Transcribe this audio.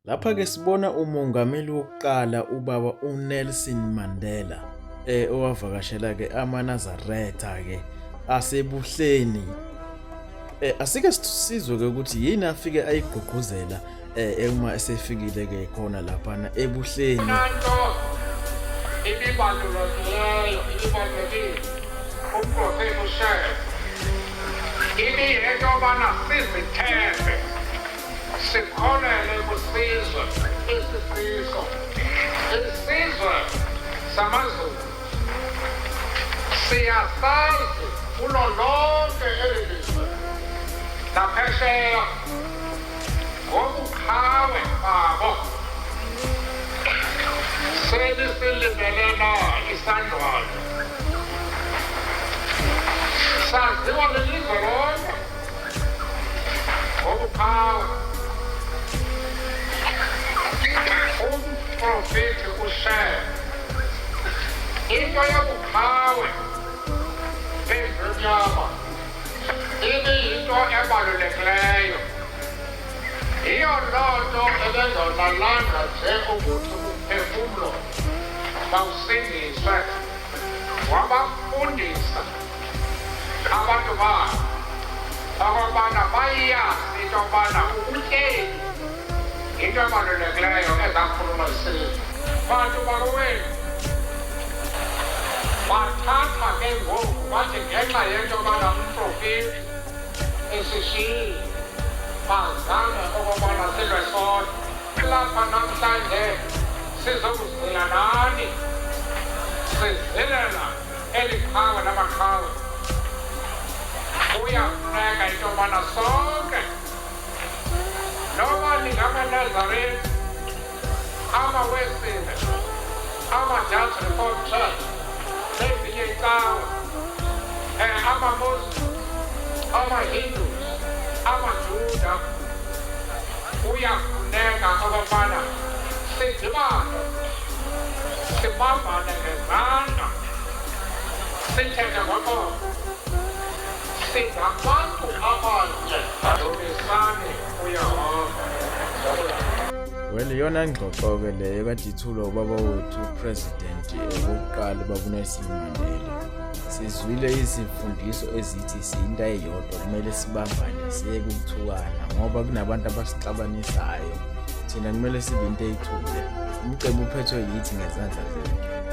Lapha-ke sibona umongameli wokuqala ubaba uNelson Mandela owavakashela-ke amaNazaretha-ke aseBuhleni. Asike sizwe-ke ukuthi yini afike ayigqugquzela uma esefikile-ke khona laphana eBuhleni. Nanto ibibalulekileyo ibibalulekile umprofethi uShembe ibiyento yobana sizithembe Sikholelwe kusizwe isifiso, isizwe samaZulu siyasazi kulo lonke eli lizwe naphesheya ngobuqhawe babo. Selisilibele na isandlwana? Saziwa lilizwe lonke. Ngobuqhawe umprofethi uShembe into yobuqhawe endlwemnyama ibiyinto ebalulekileyo. Yiyo loo nto ebengonalanga nje ukuthi umphefumlo mawusindiswe, wabafundisa abantu bakhe okokubana bayazi into yokubana ubutyebi yinto ebalulekileyo ezakhuluma isizwe. Bantu bakowenu bathatha ke ngoku bathi ngenxa yento yobana umprofeti esishiyile bazame okokubana silwe sodwa. Lapha namhlanje sizokuzila nani, sizilela Eli qhawe lamaqhawe kuyafuneka into yobana sonke noba ningamaNazaretha, amaWesile, amaDutch Reformed Church nezinye icawe, amaMuslim, amaHindus, amaJuda, kuyafuneka okokubana sidibane sibambane ngezandla sithethe ngoxolo singabantu abanye. Dumisani uYehova. Well, iyona ngxoxo-ke leyo kade ithulwa ubaba wethu upresident wokuqala ubaba uNelson Mandela. Sizwile izimfundiso ezithi siyinto eyodwa, kumele sibambane siyeke ukuthukana ngoba kunabantu abasixabanisayo. Thina kumele sibe into eyithule. Umcebo uphethwe yithi ngezandla zethu.